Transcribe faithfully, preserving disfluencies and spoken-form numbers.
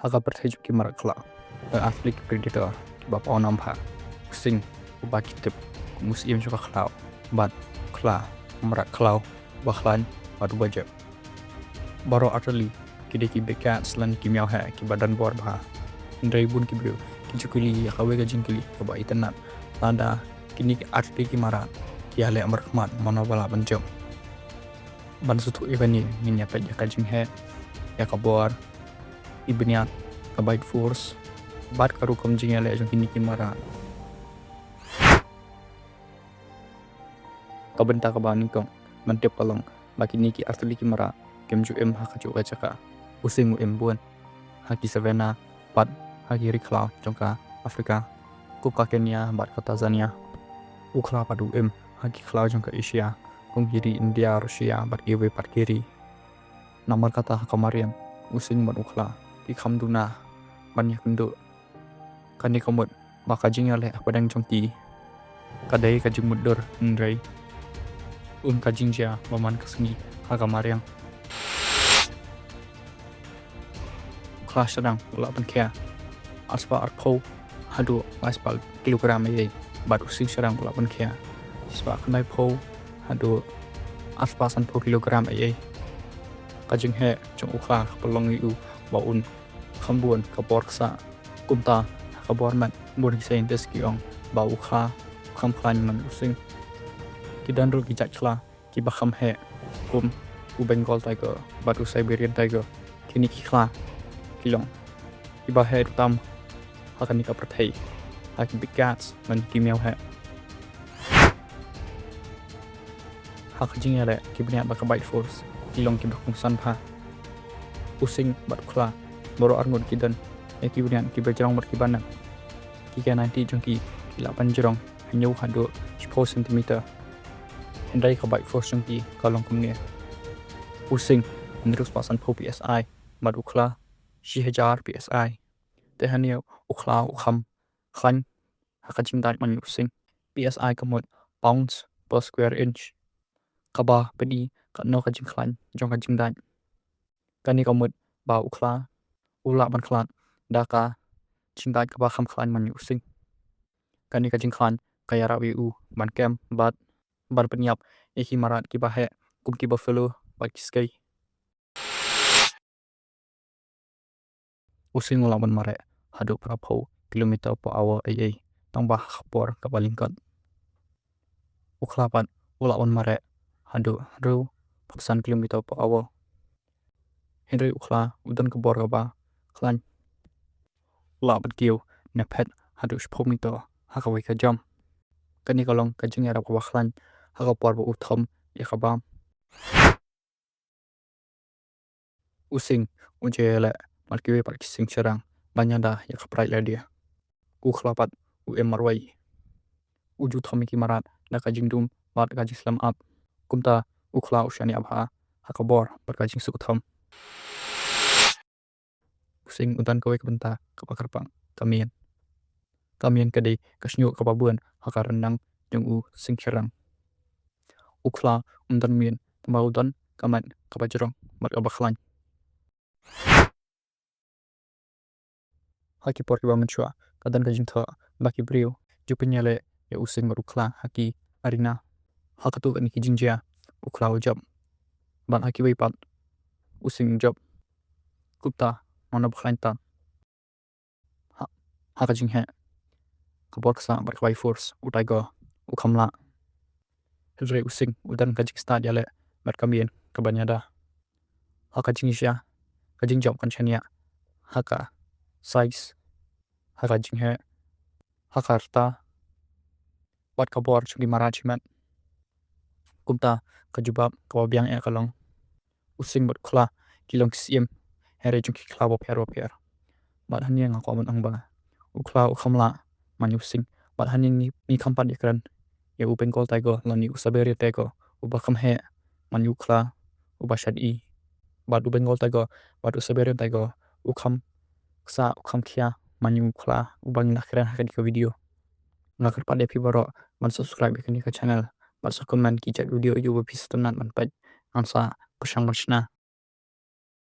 Ha ka pyrthei jong ki mrad khlaw, ka artylli ki predator kiba pawnam bha, u sing uba ki tip kum u syiem jong ka khlaw, bad u khla, mrad khlaw uba khlaiñ bad uba jep. Baroh artylli ki dei ki big cats lane ki miaw heh kiba don bor bha. Hynrei bun ki briew ki ju kylli ïa kawei ka jingkylli kaba itynnad, lada kine ki artylli ki mrad ki ïaleh markhmat, mano ba lah ban jop? Ban sngewthuh ïa kane, ngin ïa peit ïa ka jingheh, ïa ka bor, ki bniat, ka bite force, bad ka rukom jingïaleh jong kine ki mrad. Ka bynta kaba nyngkong ban tip ka long ba kine ki artylli ki mrad kim ju im ha kajuh ka jaka. U sing u im bun ha ki savanna bad ha ki ri khlaw jong ka Africa, kum ka Kenya bad ka Tanzania. U khla pat u im ha ki khlaw jong ka Asia, kum ki ri India, Russia bad kiwei pat ki ri. Namar kata, ha ka mariang, u sing bad u khla ki kham duna ban ïakynduh. Kane ka mut ba ka jingïaleh hapdeng jong ki ka dei ka jingmutdur, hynrei un ka jingjia ba man ka sngi ha ka mariang. U khla shadang u lah ban khia arspah arphew haduh laispah kilogram eiei, bad u sing shadang u lah ban khia shispah khyndaiphew haduh arspah sanphew kilogram eiei. Ka jingheh jong u khla ka pynlong ïa u ba un kham bun ka bor ksah. Kumta, ha ka bor met, bun ki scientist ki ong ba u khla u kham khlaiñ man u sing. Ki don ruh ki jait khla kiba kham heh, kum u Bengal tiger bad u Siberian tiger. Kine ki khla ki long kiba heh tam ha kane ka pyrthei, ha ki big cats lane ki miaw heh. Ha ka jingïaleh, ki bniat bad ka bite force ki long kiba kongsan bha. U sing bad u khla, baroh arngut ki don ïa ki bniat kiba jrong bad kiba nep. Ki K ninety jong ki ki lah ban jrong hynñiew haduh shiphew centimeter. Hynrei ka bite force jong ki ka long kumne: u sing hynriew spah sanphew P S I, bad u khla shi hajar P S I. Te hangne u khla u kham khlaiñ ha ka jingdait man u sing. P S I ka mut pounds per square inch, kaba pyni katno ka jingkhlaiñ jong ka jingdait. Kane ka mut ba u khla u lah ban khlad da ka jingdait kaba kham khlaiñ man u sing. Kane ka jingkhlaiñ ka ïarap ïa u ban kem bad ban pynïap ïa ki mrad kiba heh, kum ki buffalo bad ki skei. U sing u lah ban mareh haduh phraphew kilometer per hour eiei, tang ba ha ka por kaba lyngkot. U khla pat u lah ban mareh haduh hynriewphew san kilometer per hour. Hynrei u khla u don ka bor kaba khlaiñ. U lah ban kiew ne phet haduh shiphew meter ha kawei ka jump. Kane ka long ka jingïarap kaba khlaiñ ha ka por ba u thom ïa ka bam. U sing u ju ïaleh bad kiwei pat ki sing shynrang ban ïada ïa ka pride lady. U khla pat u im marwei. U ju thom ïa ki mrad da ka jingdum bad ka jingslem ap. Kumta u khla u shaniah bha ha ka bor bad ka jingsuk thom. U sing u don kawei ka bynta kaba kyrpang, ka mien. Ka mien ka dei ka shñiuh kaba bun ha ka ryndang jong u sing shynrang. U khla um don mien, tangba u don ka met kaba jrong bad kaba khlaiñ. Ha ki por kiba mynshuwa ka don ka jingthoh ba ki briew ju pynïaleh ïa u sing bad u khla ha ki arena. Ha katto katne ki jingjia u khla u jop, bad ha kiwei pat u sing u jop. Kumta mano ba khlaiñ tam? Ha, ha ka jingheh, ka bor ksah bad ka bite force, u tiger u kham lah. Hynrei u sing u don ka jingstad ïaleh bad ka mien kaban ïada. Ha ka jingjia, ka jingjop kan shaniah ha ka size, ha ka jingheh, ha ka rta bad ka bor jong ki mrad shimet. Kumta ka jubab kaba biang eh ka long, u sing bad u khla ki long ki syiem, hynrei jong ki khla bapher bapher. Bad hangne nga kwah ban ong ba u khla u kham lah man u sing. Bad hangne ngi, ngi kham pat ïakren ïa u Bengal tiger lane u Siberian tiger uba kham heh man u khla uba shad-i. Bad u Bengal tiger bad u Siberian tiger u kham ksah, u kham khia man u khla uba ngi la kren ha kane ka video. Nga kyrpad ïa phi baroh ban subscribe ïa kane ka channel bad sa comment ki jait video ïa uba phi sngewtynnad ban peit. Ngan sa pyrshang ban shna